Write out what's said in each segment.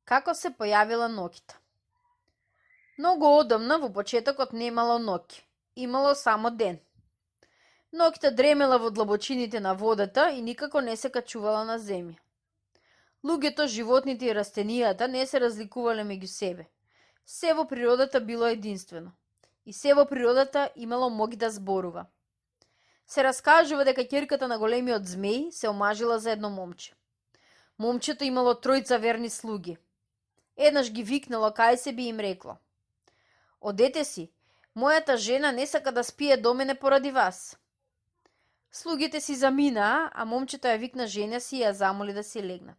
Како се појавила ноќта? Многу одамна во почетокот немало ноќ, имало само ден. Ноќта дремела во длабочините на водата и никако не се качувала на земја. Луѓето, животните и растенијата не се разликувале меѓу себе. Се во природата било единствено. И се во природата имало моќ да зборува. Се раскажува дека ќерката на големиот змеј се омажила за едно момче. Момчето имало тројца верни слуги. Еднаш ги викнало кај себе и им рекло: "Одете си, мојата жена не сака да спие до мене поради вас." Слугите си заминаа, а момчето ја викна жена си и ја замоли да си легнат.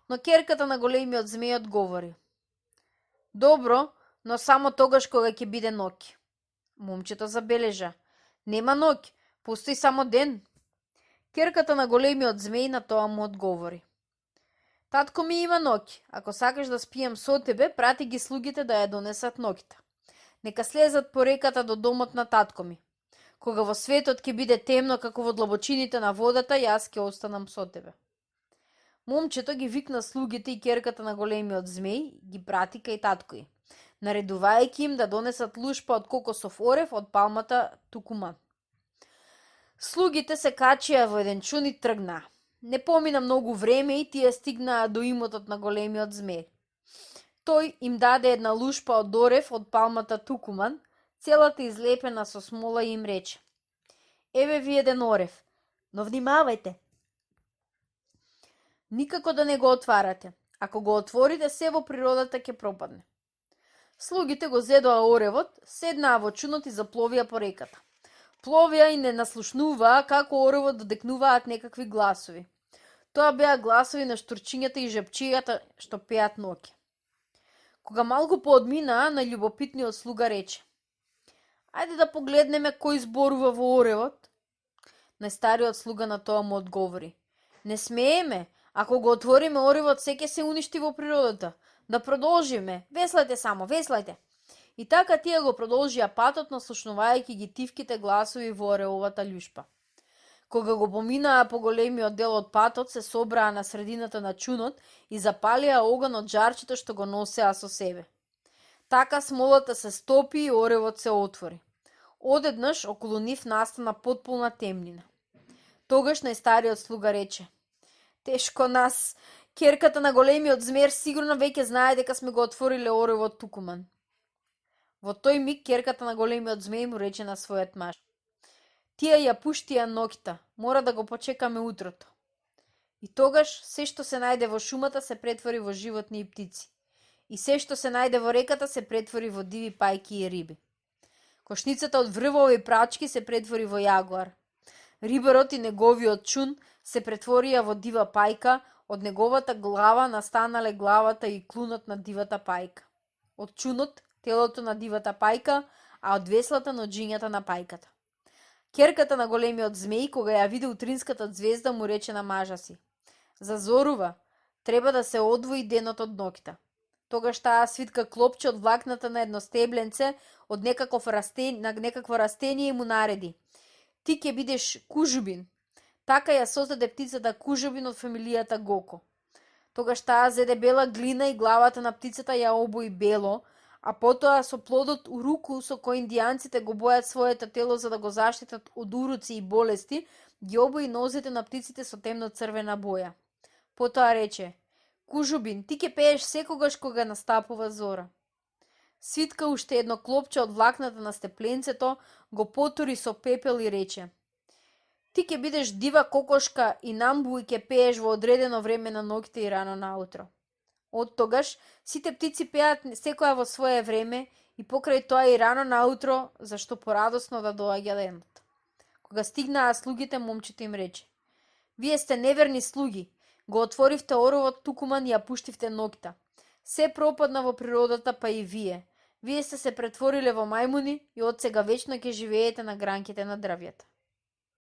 Но ќерката на големиот змеј одговори: "Добро, но само тогаш кога ќе биде ноќ." Момчето забележа: "Нема ноќ, постои само ден." Ќерката на големиот змеј на тоа му одговори: "Татко ми има ноќ, ако сакаш да спијам со тебе, прати ги слугите да ја донесат ноќта. Нека слезат по реката до домот на татко ми. Кога во светот ќе биде темно како во длабочините на водата, јас ќе останам со тебе." Момчето ги викна слугите и ќерката на големиот змеј ги прати кај татко ѝ, наредувајќи им да донесат лушпа од кокосов орев од палмата тукуман. Слугите се качија во еден чун и тргнаа. Не помина многу време и тие стигнаа до имотот на големиот змеј. Тој им даде една лушпа од орев од палмата тукуман, целата излепена со смола и им рече: "Еве ви еден орев, но внимавајте. Никако да не го отварате. Ако го отворите, се во природата ќе пропадне." Слугите го зедоа оревот, седнаа во чунот и запловија по реката. Пловеа и не наслушнуваа како оревот додекнуваат некакви гласови. Тоа беа гласови на штурчињата и жабчијата што пеат ноќе. Кога малку поодминаа, најљубопитниот слуга рече: "Ајде да погледнеме кој зборува во оревот." Најстариот слуга на тоа му одговори: "Не смееме, ако го отвориме оревот, се ќе се уништи во природата. Да продолжиме, веслајте само, веслајте." И така тие го продолжија патот, наслушнувајќи ги тивките гласови во оревовата љушпа. Кога го поминаа по големиот дел од патот, се собраа на средината на чунот и запалија оган од жарчето што го носеа со себе. Така смолата се стопи и оревот се отвори. Одеднаш околу нив настана потполна темнина. Тогаш најстариот слуга рече: "Тешко нас, ќерката на големиот змер сигурно веќе знае дека сме го отвориле оревот тукуман." Во тој миг ќерката на големиот змеј му рече на својот маж: "Тие ја пуштија ноќта, мора да го почекаме утрото." И тогаш се што се најде во шумата се претвори во животни и птици. И се што се најде во реката се претвори во диви пајки и риби. Кошницата од врвови и прачки се претвори во јагуар. Рибарот и неговиот чун се претворија во дива пајка, од неговата глава настанале главата и клунот на дивата пајка. Од чунот телото на дивата пајка, а од веслата ноџињата на пајката. Ќерката на големиот змеј, кога ја виде утринската звезда, му рече на мажа си: "Зазорува, треба да се одвои денот од ноќта." Тогаш таа свитка клопче од влакната на едно стебленце од некакво растение и му нареди: "Ти ќе бидеш кужубин." Така ја создаде птицата кужубин од фамилијата Гоко. Тогаш таа зеде бела глина и главата на птицата ја обои бело, а потоа со плодот уруку со кој индијанците го бојат своето тело за да го заштитат од уруци и болести, ги обои нозете на птиците со темно-црвена боја. Потоа рече: "Кужубин, ти ќе пееш секогаш кога настапува зора." Свитка уште едно клопче од влакната на степленцето, го потури со пепел и рече: "Ти ќе бидеш дива кокошка и намбу и ќе пееш во одредено време на ноќта и рано наутро." Од тогаш сите птици пеат секоја во свое време и покрај тоа и рано наутро, зашто порадосно да доаѓа денот. Кога стигнаа слугите, момчето им рече: "Вие сте неверни слуги, го отворивте оревот тукуман и ја пуштивте ноќта. Се пропадна во природата, па и вие. Вие сте се претвориле во мајмуни и од сега вечно ќе живеете на гранките на дрвјата."